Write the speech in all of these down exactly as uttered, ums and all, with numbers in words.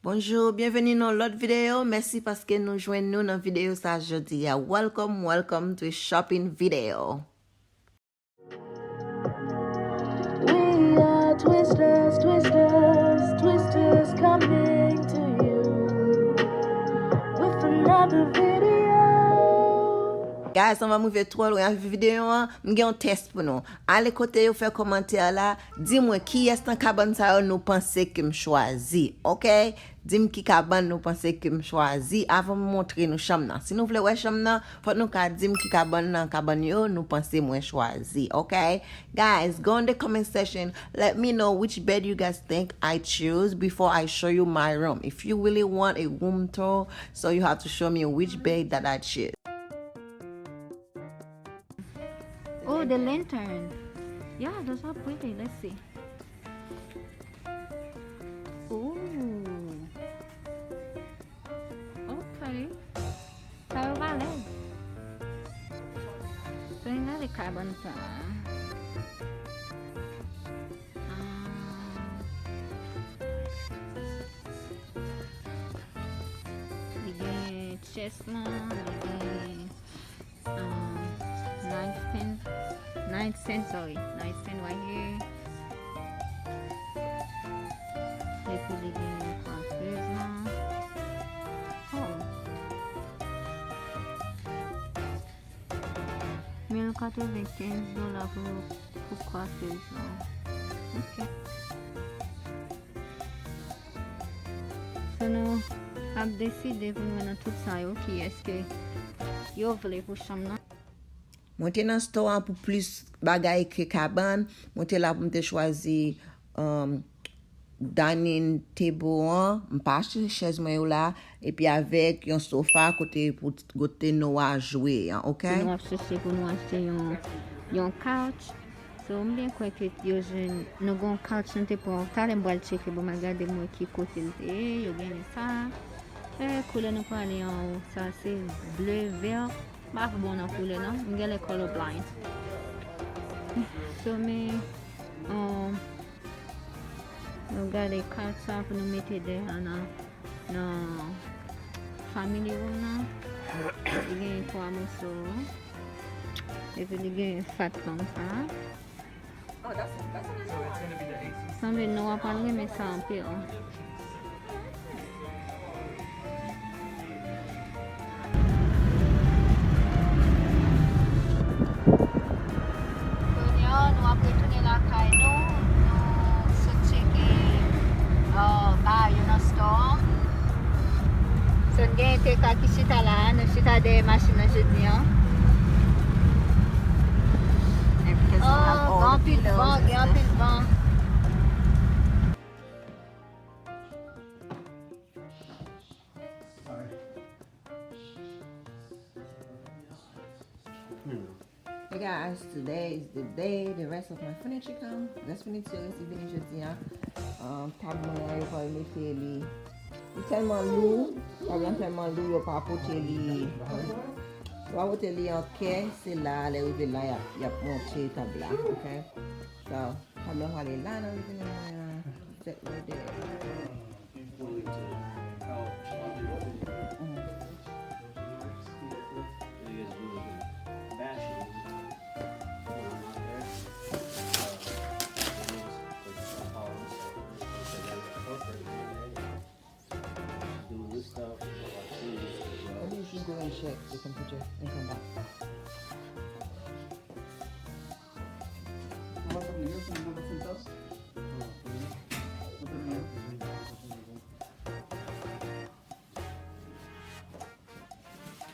Bonjou, byenveni nan lòt videyo. Mèsi paske nou jwenn nou nan videyo sa jodi a. Welcome, welcome to a shopping video. We are Twisters, Twisters, Twisters coming to you with another video. Guys, anvan m rive twò lwen avèk videyo an, m gen yon tès pou nou. Ale kote yo fè kòmantè la, di mwen kiyès nan kabann sa yo nou panse ke m chwazi, oke? Di m ki kabann nou panse ke m chwazi avan m montre nou chanm nan. Si nou vle wè chanm nan, fòk nou ka di m ki kabann nan kabann yo nou panse mwen chwazi, oke? Guys, go in the comment section. Let me know which bed you guys think I choose before I show you my room. If you really want a room tour, so you have to show me which bed that I choose. Oh, the lantern. Yeah, those are pretty. Let's see. Ooh. Okay. Sa yo pa lèd. So, n gade kabann sa a. Ah. Li gen chest lan, li gen Um, nightstand, nightstand, sorry, nightstand right here. Epi li gen coiffeuse lan. Oh. Mil katrevenkenz dola pou, pou coiffeuse lan. Ok. So nou ap deside pou nou wè nan tout sa yo kiyès ke yo vle pou chanm nan. Mwen te nan store an pou plis bagay ke kabann. Mwen te la pou m te chwazi um, dining table an. M pa achte chèz mwen yo la. Epi avèk yon sofa kote pou kote Noah jwe an, ok? Si nou ap chèche pou nou achte yon, yon couch, so, m byen kwè ke yo jwenn, nou gon couch nou te pran. Talè m pral tcheke, bon, m al gade m wè ki kote l te ye, yo genyen sa. E, koulè nou prale anwo, sa se ble, vè. M pa bon nan koulè, non. M genlè color blind. So, men, um, nou gade couch sa pou nou mete dèyè nan nan family room nan. Li gen twa moso. Epi li gen fat kòm sa. Sanble Noah pral renmen sa anpil. Kounye a, nou ap retounen lakay nou. Nou sot tcheke, uh, bagay yo nan store an. So, n gen T K ki chita la a. Nou chita dèyè machin nan jodi an. Oh, gen anpil van, gen anpil van. Hey guys, today is the day the rest of my furniture come. Rès finichè yo resi vini jodi a. Um, tab mwen an, yo pral mete li. Li tèlman lou, tab lan tèlman lou, yo pa pote li. Yo pa pote li an kè, se la, lè rive la, y ap, y ap monte tab la, ok? So, tab lan prale la nan living room mwen an. Set right there. Let me just go and check the temperature and come back.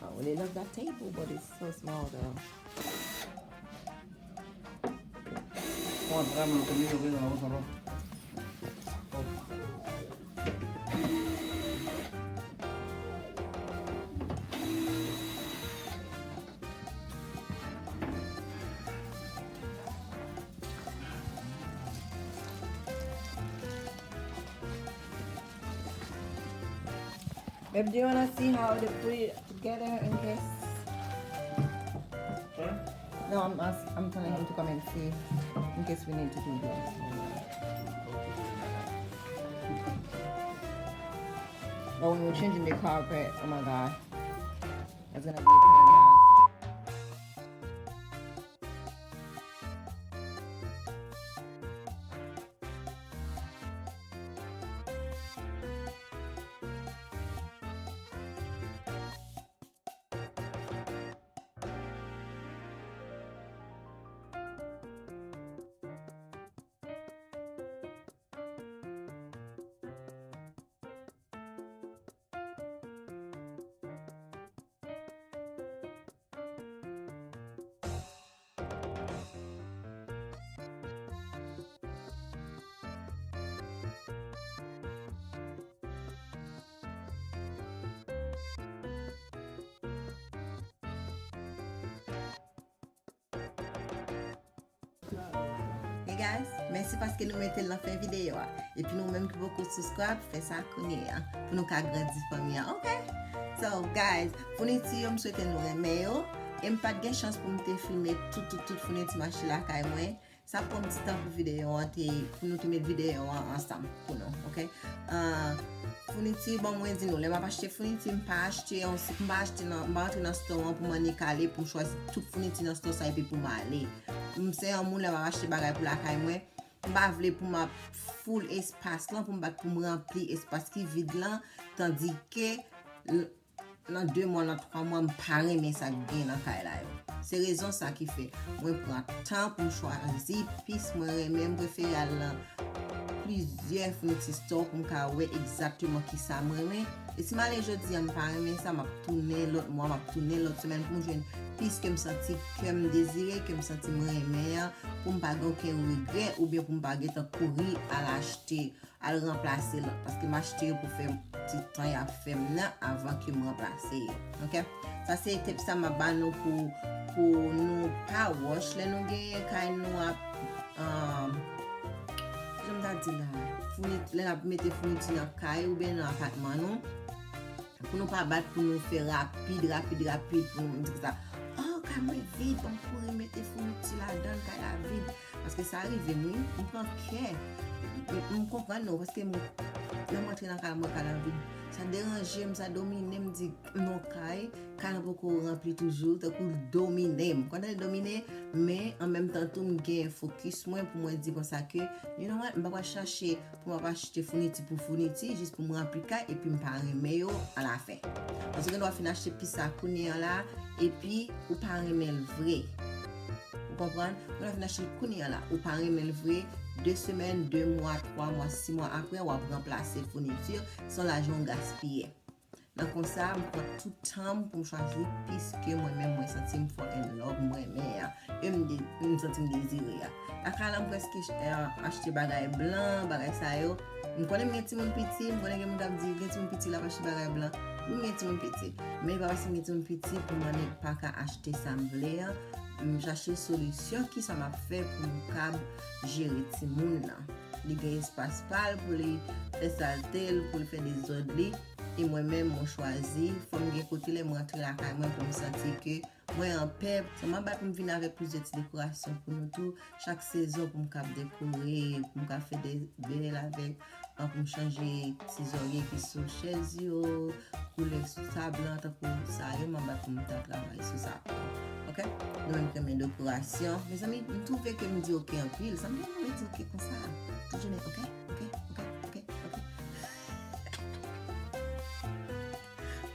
I really love that table, but it's so small though. Babe, do you wanna see how they put it together in case? Huh? No, I'm ask, I'm telling him to come and see in case we need to do this. But when we're changing the carpet, oh my God, that's gonna be a pain in the ass. Hey guys, mèsi paske nou mete l nan fen videyo a. Epi nou menm ki poko subscribe, fè sa kounye a pou nou ka grandi fanmi an, oke? So, guys, founiti yo, m swete nou renmen yo. E m pa t gen chans pou m te filme tout, tout, tout founiti m achte lakay mwen. Sa pran m ti tan pou videyo an te, pou nou te met videyo an ansanm pou nou, oke? Ah, founiti, bon, mwen di nou, lè m ap achte founiti, m pa achte yon, m pa achte nan, m pa antre nan store an pou m annik ale pou m chwazi tout founiti nan store sa epi pou m ale. M se yon moun, lè m ap achte bagay pou lakay mwen, m pa vle pou m ap full espas lan, pou m bat pou m ranpli espas ki vid lan, tandike l-, nan de mwa, nan twa mwa, m pa renmen sa k gen nan kay la yo. Se rezon sa ki fè mwen pran tan pou m chwazi pis mwen renmen, m prefere al nan plizyè founiti store pou m ka wè egzakteman kisa m renmen. E si m ale jodi a, m pa renmen sa, m ap tounen lòt mwa, m ap tounen lòt semèn pou m jwenn pis ke m santi kè m dezire, ke m santi m renmen an, pou m pa gen okenn regrè oubyen pou m pa gentan kouri al achte, al ranplase lòt, paske m achte yo pou fè ti tan y ap fè m nan avan ke m ranplase yo. Oke? Sa se tip sa m ap ba nou pou, pou nou pa rush lè nou genyen kay nou ap, um, jan m ta di la, founi-, lè n ap mete founiti nan kay oubyen nan apatman nou. Pou nou pa bat pou nou fè rapid, rapid, rapid, pou nou di konsa, oh, kay mwen vid, ban m kouri mete founiti ladan l, kay la vid. Paske sa rive m, wi, m pran kè. M, m konprann nou, paske m, lè m antre nan kay la, m wè kay la vid. Sa deranje m, sa domine m, di, non, kay, kay la poko ranpli toujou, tankou l domine m. Konn tande domine, men an menm tan tou, m gen fokis mwen pou mwen di konsa ke, you know what, m pa pral chache pou m ap achte founiti pou founiti, jis pou m ranpli kay, epi m pa renmen yo alafen. Paske gen dwa fin achte pis sa kounye an la, epi ou pa renmen l vre. Ou konprann? Ou fin achte l kounye an la, ou pa renmen l vre, de semèn, de mwa, twa mwa, sis mwa apre, w ap ranplase founiti, se yon lajan w gaspiye. Nan konsa, m pran tout tan m pou m chwazi pis ke mwen menm mwen santi m fall in love, m renmen an, e m de-, m santi m dezire a. Lakay la, m prèske ch-, eh, achte bagay blan, bagay sa yo. M konnen m gen timoun piti, m konnen gen moun k ap di, gen timoun piti, l ap achte bagay blan. Wi, m gen timoun piti. Men e pa paske m gen timoun piti pou m annik pa ka achte sa m vle an. M chache solisyon, kisa m ap fè pou m kab jere timoun nan. Li gen espas pa l pou li fè salte l, pou l fè dezòd li. E mwen menm, mwen chwazi, fò m gen kote lè mwen antre lakay mwen pou m santi ke mwen anpè. Sa m ap bay pou m vin avèk plizyè ti dekorasyon pou nou tou. Chak sezon pou m kab dekore, pou m kab fè de bèl avèk, an, pou m chanje ti zòrye ki sou chèz yo, koulè sou tab lan, tankou sa yo, m ap bay pou m ta travay sou sa. Oke? Nou menm ki renmen dekorasyon. Mezanmi, m twouve ke m di oke anpil. Sa m di oke konsa. Tout jounen, oke? Oke? Oke? Oke? Oke?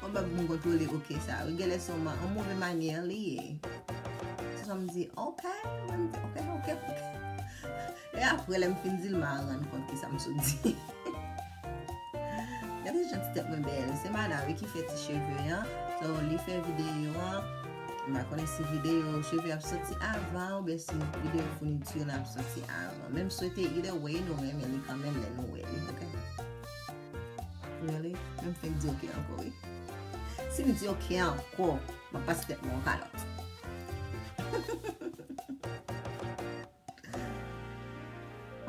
Mwen pa pou m kontwole oke sa. Wi, genlè se yon ma-, yon move manyè li ye. Se sa m di, oke, mwen m di, oke, oke, oke. E apre, lè m fin di l, m a rann kont ki sa m sot di. Gade jan ti tèt mwen bèl. Se madanm wi ki fè ti cheve an. So, li fè videyo an. M pa konnen si videyo cheve ap soti avan oubyen si videyo founiti an ap soti avan. Men m swete either way nou renmen li kanmenm lè nou wè li, oke? Really? Men m fenk di oke ankò, wi. Si m di oke ankò, m ap pase tèt mwen yon kalòt.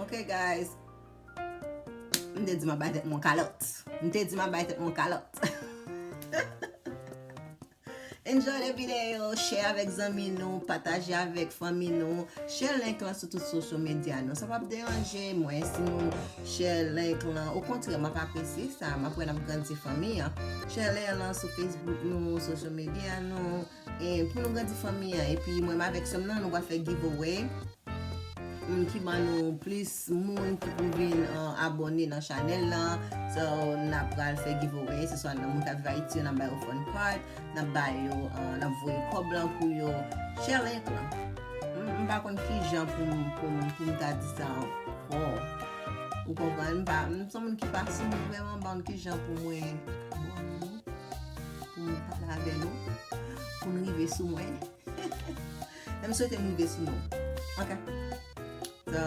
Ok, guys. M te di m ap bay tèt mwen yon kalòt. M te di m ap bay tèt mwen yon kalòt. Enjoy the video, share avèk zanmi nou, pataje avèk fanmi nou, share link lan sou tout social media nou. Sa p ap deranje mwen si nou share link lan. Okontrè, m ap apresye sa. M ap wè n ap grandi fanmi an. Share link lan sou Facebook nou, social media nou. E pou nou grandi fanmi an. Epi mwen avèk sè m nan, nou va fè giveaway. Moun ki ban nou plis moun ki pou vin uh, abòne nan chanèl lan. So, n ap pral fè giveaway. Se swa nan moun k ap viv Ayiti yo, n ap ba yo fun card, n ap ba yo, uh, n ap voye kòb lan pou yo. Share link lan. M m pa konn ki jan pou m pou m pou m ta di sa ankò. Ou konprann? M pa m se yon moun ki pa sou vrèman ban ki jan pou mwen abòne, pou m pale avè nou, pou m rive sou mwen. Men m swete m rive sou nou. Ok. So,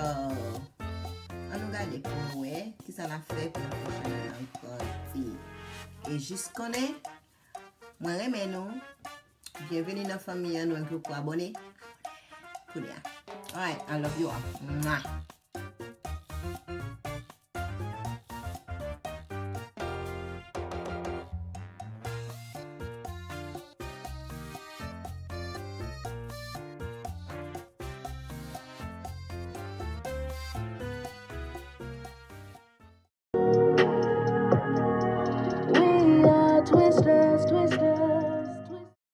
ann nou gade pou nou wè kisa n ap fè pou nou fè chanèl lan grandi. E jis konnen, mwen renmen nou. Byenveni nan fanmi an, nou enk poko abòne. Kounye a. Alright, I love you all. Mwah.